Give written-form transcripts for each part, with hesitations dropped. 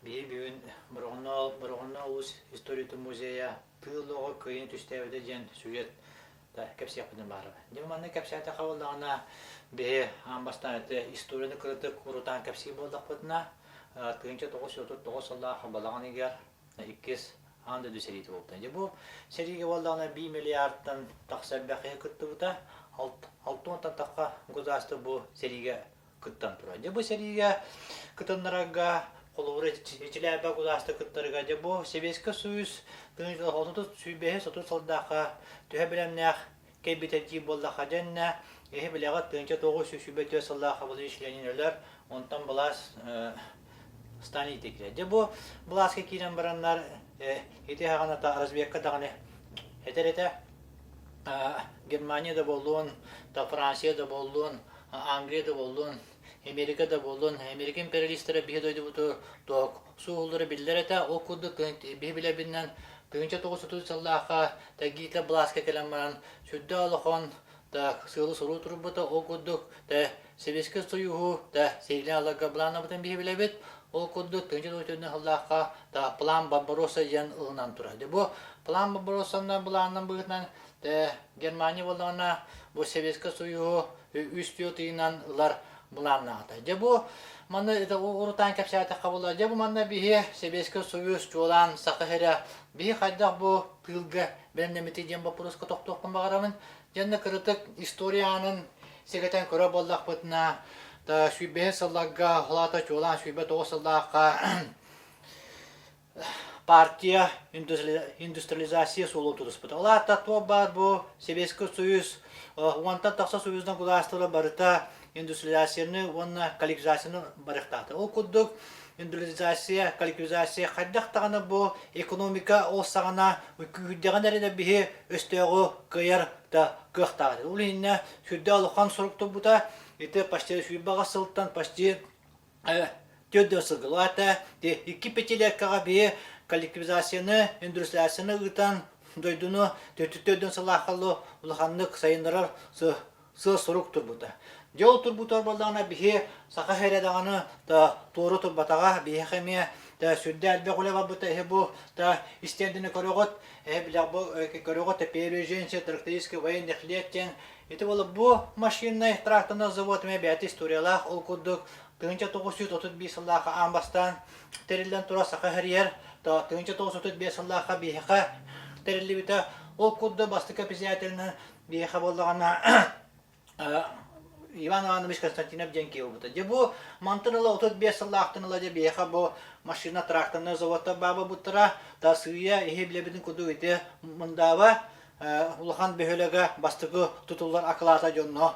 Биһи бүгүн Бороҕонноо улуус историятын музейа тыыл оҕо кыайыыны түстээбитэ диэн сюжет да кэпсиэхпитин баҕарабын. Дьэ манна кэпсээтэххэ буоллаҕына биһи аан бастаан ити историяны кыратык урутаан кэпсиир буоллахпытына 1939 сыллаах балаҕан ыйыгар иккис аан дойду сэриитэ буолбута. Дьэ бу сэриигэ буоллаҕына биир миллиардтан тахса элбэх киһи кыттыбыта. 60 тахха государство бу сэриигэ кыттан турар. Дьэ бу сэриигэ кытыннарарга, холобура Ичилээбэ государство кыттарыгар, дьэ бу Сэбиэскэй Союз 1935 сылдаахха төһө бэлэмнээх кэлбитэ диир буоллахха дьэннэ эһи билэҕит 1924 сыллаахха Владимир Ленин өлөр, онтон былаас Сталин киирэр. Дьэ бу былааска киирэн бараннар ити хаҕаната разведка даҕаны этэр этэ Германия да буоллун, да Франция да буоллун, Англия да буоллун, Америка да буоллун, Америка империалистара биһи дойдубуту туох сууһуллара биллэр этэ. Ол курдук биһи билэрбинэн 1930 сыллаахха Гитлер былааска кэлэн баран сүрдээх улахан да сыалы-соруу турбута. Ол курдук да Сэбиэскэй Союһу да сэриилээн ыларга былааннаммытын биһи билэбит. Ол курдук 1940 сыллаахха да план Барбаросса диэн ылынан турар. Дьэ бу план Барбароссанан былаанынан быһыытынан Германия буоллаҕына бу Сэбиэскэй Союһу үс-түөрт ыйынан ылар былааннаахтар. Дьэ бу манна урутаан кэпсээтэххэ буолла. Дьэ бу манна биһи Сэбиэскэй Союз чуолаан Саха сирэ биһи хайдах бу тыылга бэлэмнэммитий диэн боппуруоска тохтуохпун баҕарабын. Дьэннэ кырытык история аанын сэгэтэн көрө буоллахпытына да сүүрбэһис сылларга, ол аата чуолаан 29 сыллаахха партия индустриализация суолун тутуспута. Ол аата туох баар бу Сэбиэскэй Союз уонтан тахса союздан государстволар барыта индустриализацияны уонна коллективизацияны барыахтаахтар. Ол курдук индустриализация, коллективизация хайдах даҕаны бу экономика ол саҕана күүһүрдэҕин эрэ биһи өстөөҕү кыайар да кыахтаах. Ол иһиннэ сүрдээх улахан сорук турбута. Ити почти 28 сылтан почти Төрдүөн сылгылаата. Икки пятилеткаҕа биһи коллективизацияны, индустриализацияны ыытан дойдуну төрдүөн сылаахаллы улаханнык сайыннарар сыал-сорук турбута. Дьэ ол турбутугар буоллаҕына биһи саха сирэ даҕаны да туора турбатаҕа, биһиэхэ эмиэ да сүрдээх элбэх үлэ барбыта эһи бу да истиэндини көрөҕүт, эһи билэх бу көрөҕүт первая женщина трактористка военных лет диэн ити буола бу машинный тракторный завод эмиэ бэйэтэ историялаах ол курдук 1931 сыллаахха аан бастаан тэриллэн турар Саха сиригэр 1935 сыллаахха биһиэхэ тэриллибитэ. Ол курдук бастакы председателинэн биһиэхэ буоллаҕына Иван Иванович Константинов диэн киһи буолбута. Дьэ бу мантан ыла 35 сыллаахтан ыла дьэ биһиэхэ бу машина тракторнай заводтар баабабыттара та сыыйа иһи билэбитин курдук ити Мындааба улахан бөһүөлэгэ бастакы тутуллар акылаата дьонно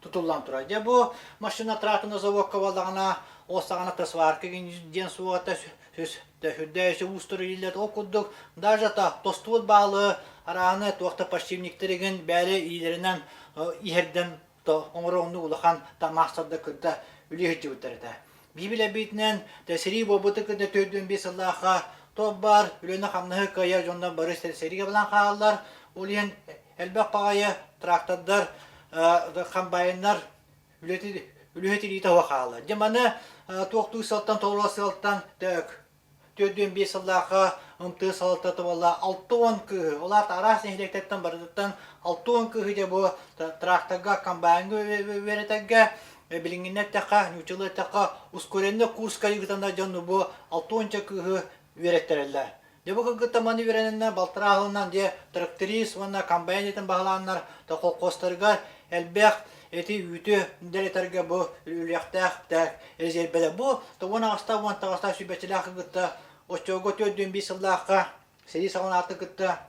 тутуллан турар. Дьэ бу машина тракторный заводка буоллаҕына, ол саҕана сварка диэн суоҕа сүрдээх уустур ииллэр. Ол курдук даже тостубут баалы арааны туох да подшипниктэригин бэйэлэ иилэринэн иһэрдэн оҥорор оннук улахан маастардар кытта үлэ сылдьыбыттар этэ. Биир билэрбитинэн сэрии буолбутун кытта 45 сыллаахха туох баар үлэни-хамнаһы кыайар дьоннор бары сэриигэ булан хаалаллар. Ол иһин элбэх баҕайы трактордар, комбайннар үлэһит илиитэ суох хаалар. Дьэ маны туохтуу сылтан толору сылтан 45 сыллаахха МТ салалтата буолла 60 кыыһы, ол аата араас нэһилиэктэртэн барытыттан 60 кыыһы дьэ бу тракторга, комбайнга үөрэтэргэ билиҥҥинэн эттэххэ, нууччалыы эттэххэ, ускоренный курска ыытаннар дьон бу 60 кыыһы үөрэттэрэллэр. Дьэ бу кыргыттар маны үөрэнэннэр балтараа сылынан дьэ тракторист уонна комбайн этин баһылааннар да колхозтарыгар элбэх эти үүтү дэлэтэргэ бу үлүөхтээх резервэлэр. Бу 18 18 сүүрбэччэлээх кытта оччолорго 45 сыллаахха сэрии саҕаланаатын кытта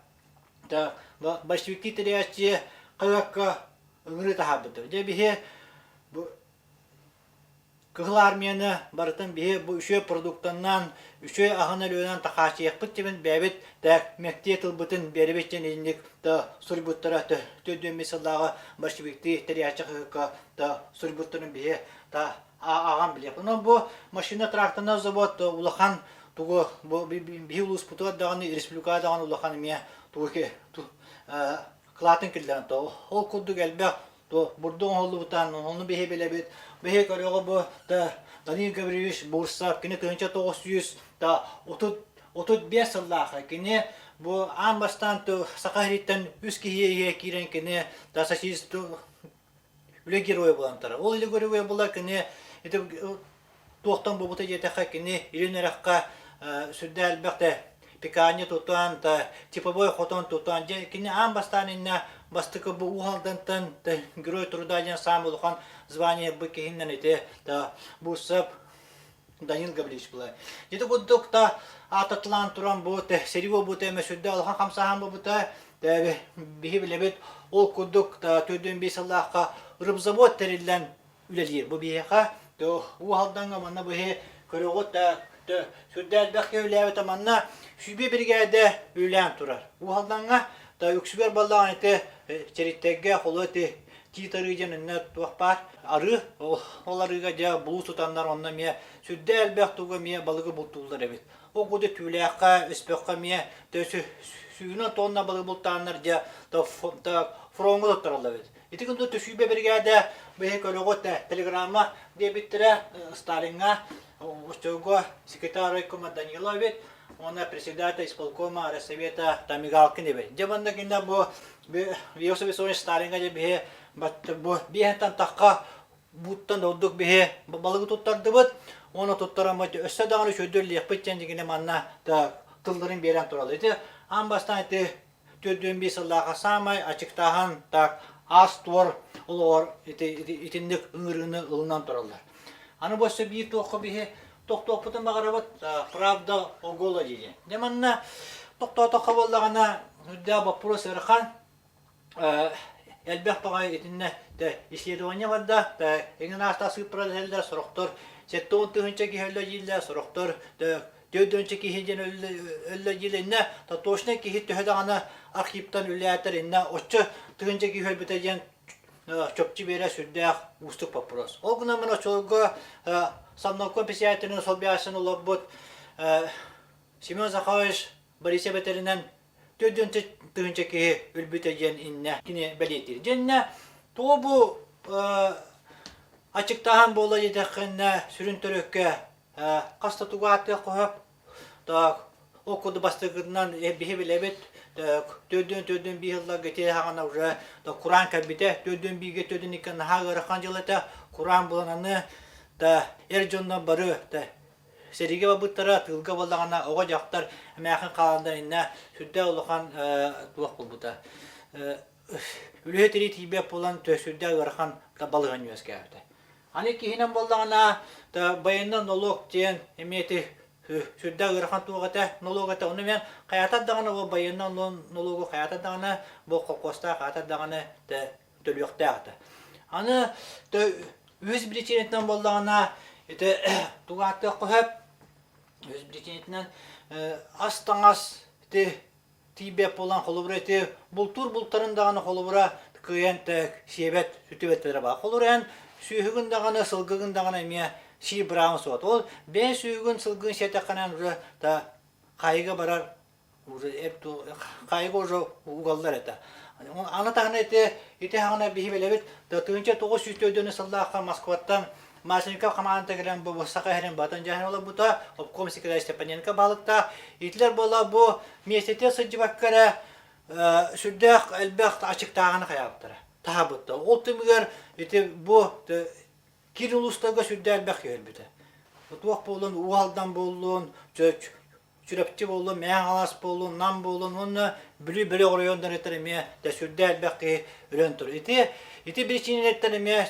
большевики тэрийээччи хаһыакка ыҥырыы таһаарбыттар. Дьэ биһи бу Кыһыл Армияны барытын биһи бу үчүгэй продуктанан, үчүгэй аһын-өлүөнэн тахааччыйахпыт диэн бэйэбит да мэктиэ тылбытын биэрэбит диэн инник да суруйбуттара 45 сыллааҕы большевиктыы тэрийээччи хаһыакка да суруйбуттарын биһи да ааҕан билиэх. Онон бу машина тракторный завод улахан тугу бу биһи улууспутугар даҕаны республикаҕа даҕаны улахан эмиэ тугу кылаатын киллэрэн ол курдук элбэх То бурдук оҥоһуллубутан, ону биһи билэбит. биһи көрөҕө бу Данил Гаврильевич Бурсов кини 1935 сыллаахха кини бу аан бастаан Саха сириттэн үс киһи иһэ киирэн кини да социалист үлэ геройа буолан турар. Ол үлэ геройа буолар кини ити туохтан буолбута диэтэххэ кини илин үрэххэ сүрдээх элбэх да пекарня тутан та типовой хотон тутан дьэ кини аан бастаан иннэ бастакы бу Уус Алдантан герой труда диэн саамай улахан звание бу киһиннэн ити та Бурсов Данил Гаврильевич была. Ити курдук та аататлаан туран бу сэрии буолбута эмэ сүрдээх улахан хамсааһын буолбута биһи билэбит ол курдук 45 сыллаахха рыбзавод тэриллэн үлэлиир. Бу биһиэхэ Уу Алдаҥҥа манна быһы көрөҕүт сүрдээх элбэх киһи үлэлээбитэ манна сүүбэ биригээдэ үлэлээн турар. Уу Алдаҥҥа да үксүгэр баллаҕан ити чэриттэргэ холу ити тиит арыы диэн иннэ туох баар арыы ол арыыга дьэ булуу тутаннар онно эмиэ сүрдээх элбэх тугу эмиэ балыгы бултууллар эбит. Ол курдук түүлээххэ, өспөххө эмиэ сүүнэн тонна балыгы бултааннар дьэ фроҥҥа туттараллар эбит. Ити курдук төсүүбэ биригээдэ быһа көрөҕүт телеграмма диэбиттэрэ Сталиҥҥа оччолорго секретарь райкома Данилов эбит уонна председатель исполкома Россовета Тамигалкин эбит. Дьэ манна кинэ бу Иосиф Виссарионович Сталиҥҥа дьэ биһи бу биэһэнтэн тахха бууттан ордук биһи балыгы туттардыбыт уонна туттараммыт өссө даҕаны үчүгэйдик диэн дьигинэ манна тылларын биэрэн тураллар. Ити аан бастаан ити 45 сыллааҕа саамай аччыктааһын так аас-туор олоҕор ити, итинник ыҥырыыны ылынан тураллар. Аны бу өссө биир туохха биһи тохтуохпутун баҕарабыт правда о голоде диэн. Дьэ манна тохтоотоххо буоллаҕына үрдээх боппуруос ыарахан элбэх баҕайы итиннэ исследование барда эҥин аастаах сыыппаралар сорохтор 70 тыһыынча киһи өллө дииллэр сорохтор 4 киһи диэн өллө дииллэр иннэ точно киһи төһө даҕаны архивтан үлээтэр иннэ оччо тыһыынча киһи өлбүтэ диэн чопчу биэрэ сүрдээх уустук вопрос. Ол гынан баран оччолорго Совнарком председателин солбуйааччыны олорбут Семен Захарович Борисов этэринэн 4 тыһыынча киһи өлбүтэ диэн иннэ кини бэлиэтиир. Дьэннэ тоҕо бу аччыктааһын буола диэтэххинэ сүрүн төрүккэ хас да тугу ааттыах хоһоп так ол курдук бастакытынан биһи билэбит төрдүөн төрдүөн биир сылларга ити хаҕана уже кураан кэлбитэ төрдүөн бииргэ төрдүөн икки наһаа ыарахан дьыл этэ кураан булан аны да эр дьоннор бары да сэриигэ барбыттара тыылга буоллаҕына оҕо дьахтар эмээхин хааландар иннэ сүрдээх улахан туох буолбута үлэһит илии тиийбэт буолан сүрдээх ыарахан балыһан үөскээбитэ Аны киһинэн буоллаҕына, байынна нолуок диэн эмиэ ити сүрдээх ыарахан туох этэ, нолуок этэ. Ону мен хайаатар даҕаны бу байынна нолуогу хайаатар даҕаны бу холкуостаах хайаатар даҕаны төлүөхтээх этэ. Аны үһүс биричиинэтинэн буоллаҕына ити тугу ааттыахха сөп үһүс биричиинэтинэн ас-таҥас ити тиийбэт буолан холобура ити бултуур бултарын даҕаны холобура кыайан сиэбэт сүтүбэттэрэ баар. Холобура эн сүөһүгүн даҕаны сылгыгын даҕаны эмиэ сиир бырааҕын суот. Ол бэйэ сүөһүгүн сылгыгын сиэтэххинэ уже та хайыга барар уже хайыга уже угаллар этэ. Аны таһына ити ити хаҕына биһи билэбит 1904 сыллаахха Москваттан Масленников хамаанда кэлэн бу Саха иһэрин батын дьаһан олорбута, обком секретарь Степаненко баһылыктаах. Итилэр буола бу миэстэтигэр сылдьыбакка эрэ сүрдээх элбэх ачыктааҕыны хайаабыттара, таһаабыттара. Ол түмүгэр ити бу киин улуустарга сүрдээх элбэх киһи өлбүтэ. Туох буоллун, Уу Алдан буоллун, Чурапчы буоллун, Мэҥэ Хаҥалас буоллун, Нам буоллун уонна Бүлүү бөлөх оройуоннарыттан эмиэ да сүрдээх элбэх киһи өлөн турар. Ити ити биричиинэлэртэн эмиэ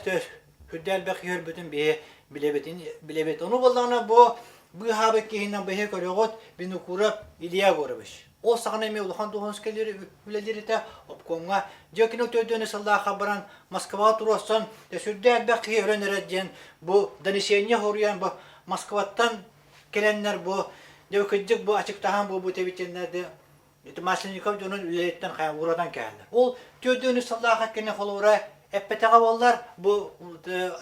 сүрдээх элбэх киһи өлбүтүн биһи билэбит. билэбит. Ону буоллаҕына бу быыһаабыт киһинэн биһи көрөҕүт Винокуров Илья Егорович. Ол саҕана эмиэ улахан дуоһунаска үлэлиир этэ обкомҥа. Дьэ кини төрдүөнү сыллаахха баран Москваҕа туруорсан сүрдээх элбэх киһи өлөн эрэр диэн бу донесение хоруйан бу Москваттан кэлэннэр бу дьэ кырдьык бу ачыктаһан буолбут эбит диэннэр ити Масленников дьонун үлэһиттэн хайа уратан кээллэр. Ол 4 сыллаах кини холобура эппэтэҕэ буоллар бу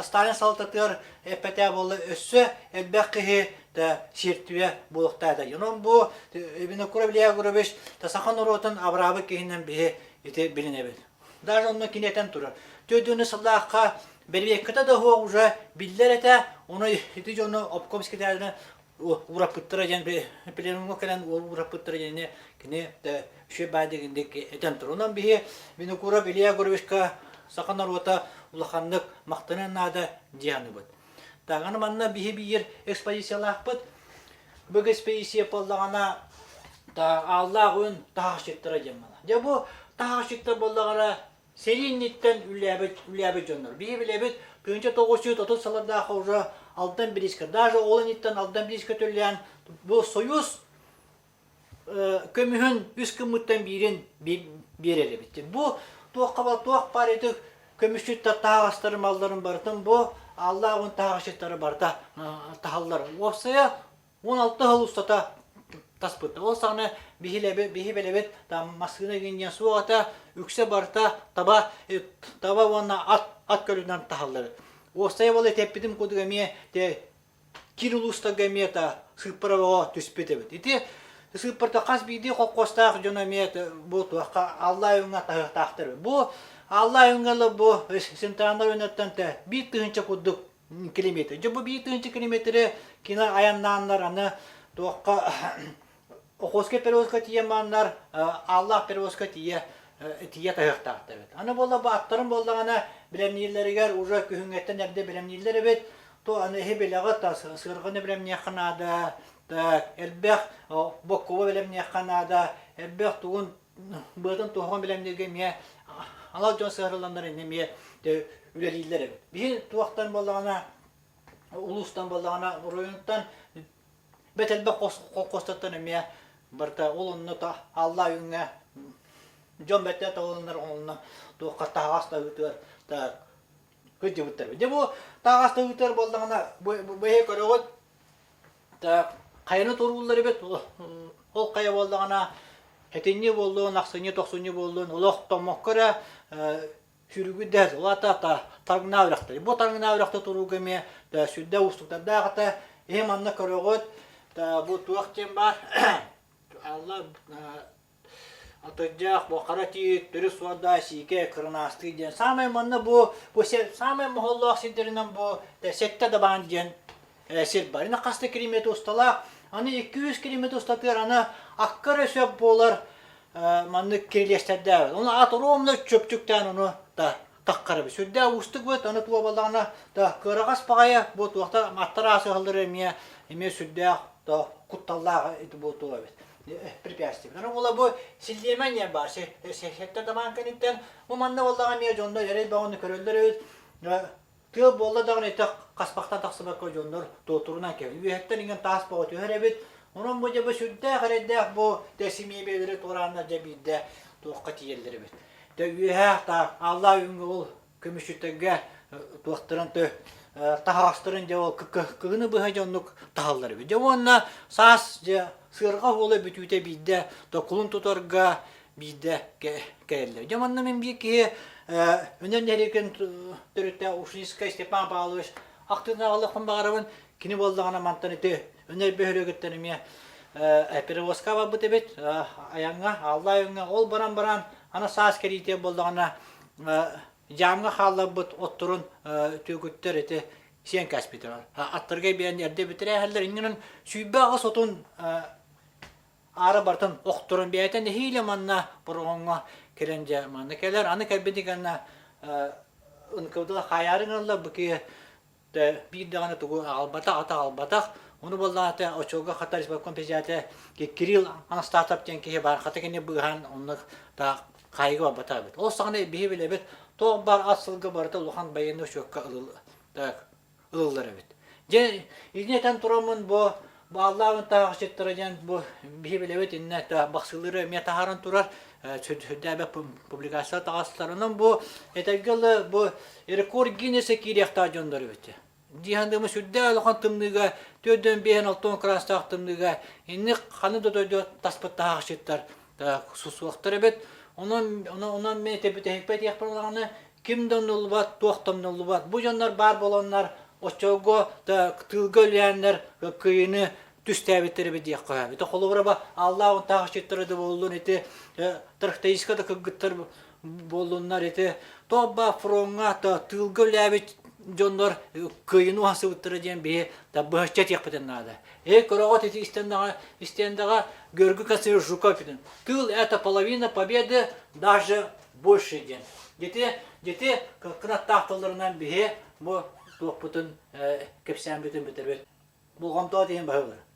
Сталин салалтатыгар эппэтэҕэ буоллар өссө элбэх киһи да сиэртибэ буолуохтаах этэ. Онон бу Винокуров Илья Егорович саха норуотун абыраабыт киһинэн биһи ити билинэбит. Даже онно кини этэн турар. 4 сыллаахха бэрэбиэркэтэ да суох уже биллэр этэ. Ону ити дьону обком секретарына уураппыттара диэн пленумҥа кэлэн уураппыттара диэни кини үчүгэй баай дигинник этэн турар. Онон биһи Винокуров Илья Егоровичка саха норуота улаханнык махтаныан наада дии саныыбыт. Даҕаны манна биһи биир экспозициялаахпыт. Бу экспедиция буоллаҕына ааллаах үн таһаҕасчыттара диэн буолар. Дьэ бу таһаҕасчыттар буоллаҕына сэрии инниттэн үлээбит үлээбит дьоннор. Биһи билэбит 1930 сыллардаах уже Алдан бириискэ, даже ол инниттэн Алдан бириискэ төлөөн бу Союз көмүһүн үс гыммыттан биирин биэрэр эбит. Бу туохха туох баар ити көмүсчүттэр таһаҕастарын малларын барытын бу Аллаах уон таһаҕасчыттары барыта таһаллар. Уопсайа 16 сыл устата таспыт. Ол саҕана биһи биһи билэбит там массыына диэн суох этэ, үксэ барыта таба таба уонна ат ат көлүнэн таһаллар. Уопсайа ол этэппитим курдук эмиэ кир улуустарга эмиэ та сыыппара бөҕө түспүт эбит. Ити сыыппарта хас биирдии холкуостаах дьоно эмиэ бу туохха Аллай уҥа таһыахтаахтар. Бу Аллай уҥа бу Центральнай районуттан 1000 курдук километр. Дьэ бу 1000 километры кино айаннааннар аны туохха Охотскай перевозка тиийэн бараннар Аллаах перевозка тиийэ тиийэ таһыахтаахтар эбит. Аны буолла бу аттарын буоллаҕына бэлэмнииллэригэр уже күһүҥҥэттэн эрдэ бэлэмнииллэр эбит. То аны эһи билэҕит сыарҕаны бэлэмниэххэ наада, так элбэх боккуба бэлэмниэххэ наада, элбэх тугун быатын туһаҕын бэлэмнииргэ эмиэ анал дьон сыһарылланнар эмиэ үлэлииллэр эбит. Биһи туохтан буоллаҕына улуустан буоллаҕына оройуонтан бэт элбэх холкуостартан эмиэ барыта ол онно аллаа үҥҥэ дьон бэттэ табылыннар онно туохха таһаҕас таһыытыгар кырдьыбыттар. Дьэ бу таһаҕас таһыытыгар буоллаҕына бу эһи көрөҕүт хайаны турууллар эбит ол хайа буоллаҕына этинньи буоллун ахсынньы тохсунньу буоллун олох томмокко эрэ сүрүгү улаата таҥнаа үрэхтэр. Бу таҥнаа үрэхтэ турууга эмиэ сүрдэ уустуктардаах этэ. Иһи манна көрөҕүт бу туох диэн баар Алла атырдьах, бу хара тиит, төрүт суорда, сиикэ, кырынаастыы диэн. Саамай манна бу, бу саамай моһоллоох сирдэринэн бу сэттэ дабаан диэн сир бар. Ини хас да километр усталаах, аны 200 километр устатыгар аны акка эрэ сөп буолар маннык кирилиэстэрдээбит. Ону ат ровно чөпчүктээн ону да таххарабыт. Сүрдээх уустук быт, аны туга буоллаҕына да кыараҕас баҕайы бу туохта аттар аасыһаллары эмиэ эмиэ сүрдээх да кутталлаах ити буолтуо эбит. Препятствие. Аны була бу силлиэмэ диэн баар. Сэттэ дамаан кэнниттэн бу манна буоллаҕа эмиэ дьоннор эрэй бөҕөнү көрөллөр эбит. Тыал буолла даҕаны итэх хаспахтан тахсыбакка дьоннор туотурунан кэлин. Үөһэттэн иҥэн таас бөҕө түһэр эбит. Онон бу дьэ бу сүрдээх эрэйдээх бу тэсимиэбиэлэри туорааннар дьэ биирдэ туохха тиийэллэр эбит. Дьэ үөһээ та Аллаа үҥҥэ ол көмүсчүттэргэ туохтарын тө таһаҕастарын дьэ ол кыһыны быһа дьэ оннук таһаллар эбит. Дьэ уонна саас дьэ сыарҕа уола бүтүүтэ биирдэ токулун тутарга биирдэ кэлэллэр. Дьэ манна мин биир киһи Өнөр нэһилиэгин төрүтэ Ушинскай Степан Павлович ахтыынаҕалыахпын баҕарабын. Кини буоллаҕына мантан ити Өнөр бөһүөлэгиттэн эмиэ перевозка барбыт эбит айаҥҥа, Алла айаҥҥа. Ол баран баран аны саас кэлиитэ буоллаҕына дьаамҥа хаалларбыт отторун түөкүттэр ити сиэн кээспитэ. Аттарга биэрэн эрдэ бүтэрээһэллэр. Иннинэн 28 отун аара бартан охторон бэйэтэ нэһиилэ манна Бороҕоҥҥо кэлэн дьэ манна кэлэр. Аны кэлбитин кэннэ НКВД хаайаары гыналлар бу киһи биир даҕаны тугу аҕалбатах, ата аҕалбатах. Ону буоллаҕына очуолга хата исполком председателэ Кирилл Анастасов диэн киһи баар хата кини быыһаан онно хаайыыга барбатах эбит. Ол саҕана биһи билэбит туох баар ат сылга барыта улахан байыаннай учуокка так ылыллар эбит. Дьэ, итини этэн тураммын бу бааллаабын таһаҕасчыттара диэн бу биһи билэбит иннэ бахсылыыры эмиэ таһааран турар сүрдээбэт публикация таҕастарынан бу этэргэ дылы бу рекорд Гиннессе киириэхтээх дьоннор эбит. Дии саныыбын сүрдээх улахан тымныыга төрдөн биэһин алтан кыраастаах тымныыга инник ханы да дойду таспыт таһаҕасчыттар суохтар эбит. Онон онон мен бүтэһикпэ этиэхпин даҕаны ким да умнуллубат, туох да умнуллубат. Бу дьоннор баар буоланнар оччолорго тыылга үлээннэр кыайыыны түстээбиттэр эбит диэххэ сөп. Ити холобура ба Аллаах таһаҕасчыттара да буоллун ити трактористка да кыргыттар буоллуннар ити тоба фроҥҥа тыылга үлээбит дьоннор кыайыны уһансыбыттара диэн биһи да быһаччы этиэхпитин наада. Эй, көрөҕүт ити истэндэҕэ истэндэҕэ Георгий Константинович Жуков тыл это половина победы даже больше диэн. Дити дити кынаттаах тылларынан биһи бу туохпутун кэпсээнбитин бүтэрбит. Болҕомтоҕо тиийэн баһылар.